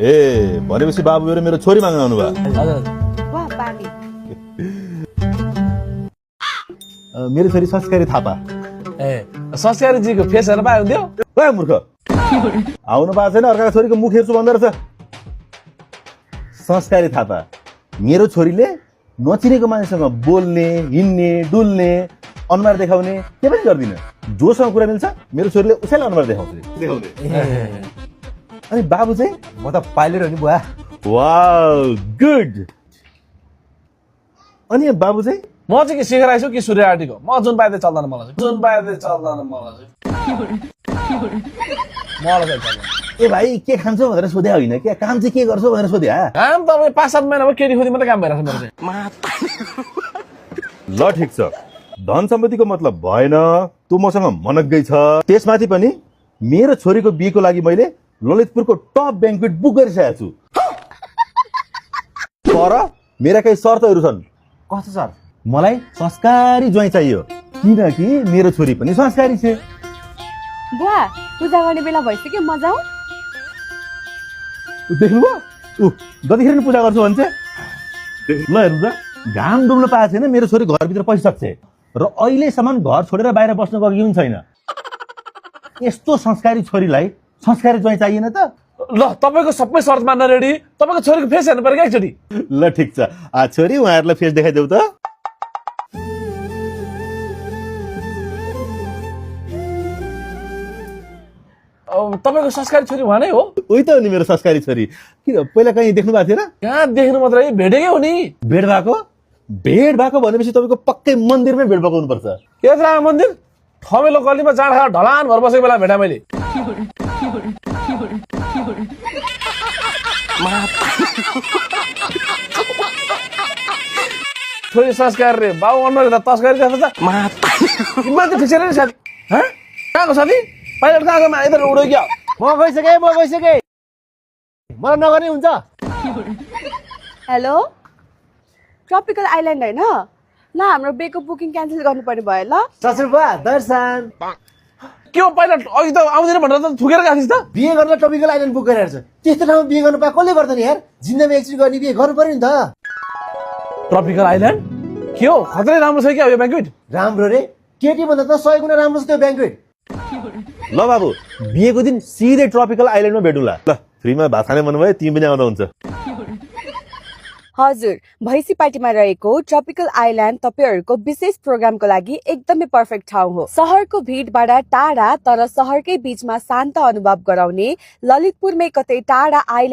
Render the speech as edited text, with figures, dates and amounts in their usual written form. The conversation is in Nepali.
ए भनेपछि बाबु मेरो छोरी माग्न आउनुभयो। वाह बानी। मेरो छोरी संस्कारी थापा। ए संस्कारीजीको फेस हेर्न पाए हुन्थ्यो। ए मूर्ख आउनु भएको छैन, अर्काको छोरीको मुख हेर्छु भन्दो रहेछ। संस्कारी थापा मेरो छोरीले नचिनेको मानिससँग बोल्ने, हिँड्ने, डुल्ने, अनुहार देखाउने के पनि गर्दिन। जोसँग कुरा मिल्छ मेरो छोरीले उसैलाई अनुहार देखाउँछ। अनि बाबु चाहिँ म त पाइलट हो नि बुवा। Wow good. अनि बाबु चाहिँ म चाहिँ के सिकेर आइछु कि सूर्य आर्टीको। म जुन पाए चल्दैन मलाई चाहिँ। जुन पाए चल्दैन मलाई चाहिँ। मलाई चाहिँ चल्दैन। ए भाइ के खान्छौ भनेर सोधे होइन, के काम चाहिँ के गर्छौ भनेर सोधे। काम त अब 5-7 महिनामा केटी खोजी मात्रै काम भइरहेको छ मेरो चाहिँ। ल ठिक छ, धन सम्पत्तिको मतलब भएन, तँ मसँग मनग्गै छ। त्यसमाथि पनि मेरो छोरीको बिहेको लागि मैले ललितपुरको टप ब्याङ्क्वेट बुक गरिसकेको छु। तर मेरा केही शर्तहरू छन्। कस्तो सर? मलाई संस्कारी ज्वाइँ चाहियो, किनकि मेरो छोरी पनि संस्कारी छ। बुवा पूजा गर्ने बेला भइसक्यो, म जाऊ। देख्नुभयो ऊ जतिखेर पूजा गर्छु भन्छ। ल हेर्नु त, घाम डुब्न पाएको छैन, मेरो छोरी घरभित्र पसिसक्छ र अहिलेसम्म घर छोडेर बाहिर बस्न गएको पनि छैन। यस्तो संस्कारी छोरीलाई संस्कारी ज्वाइँ चाहिएन त। ल तपाईँको सबै शर्त मान्न रेडी। तपाईँको छोरीको फेस हेर्नु पर्यो क्या एकचोटि। ल ठिक छ, छोरी उहाँहरूलाई फेस देखाइदेऊ त। तपाईँको संस्कारी छोरी उहाँ नै हो? उही त हो नि मेरो संस्कारी छोरी। किन पहिला कहीँ देख्नु भएको थिएन? कहाँ देख्नु मात्रै, भेटेकै हो नि। भेट भएको? भेट भएको भनेपछि तपाईँको पक्कै मन्दिरमै भेट भएको हुनुपर्छ। के छ मन्दिर? ठमेलो गल्लीमा जाँड खाएर ढलान भर बसेको बेला भेटा मैले। छोरी संस्कार रे, बाबु अनुहार त तस्करी जस्तो छ। मान्छे ठिक छैन नि साथी। कहाँको साथी? पाइलट कहाँको यता उडो क्या? म गइसकेँ मलाई नगर्ने हुन्छ। हेलो ट्रपिकल आइल्यान्ड होइन? ल हाम्रो बेको बुकिङ क्यान्सल गर्नुपर्ने भयो ल। ससुर बुवा दर्शन। के हो पाइलट अघि त आउँदैन भनेर त थुकेर गएको थिइस् त? बिहे गर्न ट्रपिकल आइल्यान्ड बुक गरेर छ। त्यस्तो ठाउँमा बिहे गर्नु पाए कसले गर्दैन यार? जिन्दगीमा एकचोटि गर्ने बिहे गर्नु पर्यो नि त। ट्रपिकल आइल्यान्ड के हो? खतरै राम्रो छ क्या यो ब्याङ्क्वेट? राम्रो रे, केटी भन्दा त 100 गुणा राम्रो छ त्यो ब्याङ्क्वेट। ल बाबु, बिहेको दिन सिधै ट्रपिकल आइल्यान्डमा भेटौँला। ल फ्रीमा भात खाने भन्नुभयो, तिमी पनि आउँदा हुन्छ। हजुर, भैँसी पार्टीमा रहेको ट्रपिकल आइल्यान्ड तपाईहरूको विशेष प्रोग्रामको लागि एकदमै पर्फेक्ट ठाउँ हो। शहरको भिडबाट टाढा तर शहरकै बीचमा शान्त अनुभव गराउने ललितपुरमै कतै टाढा आइल्यान्ड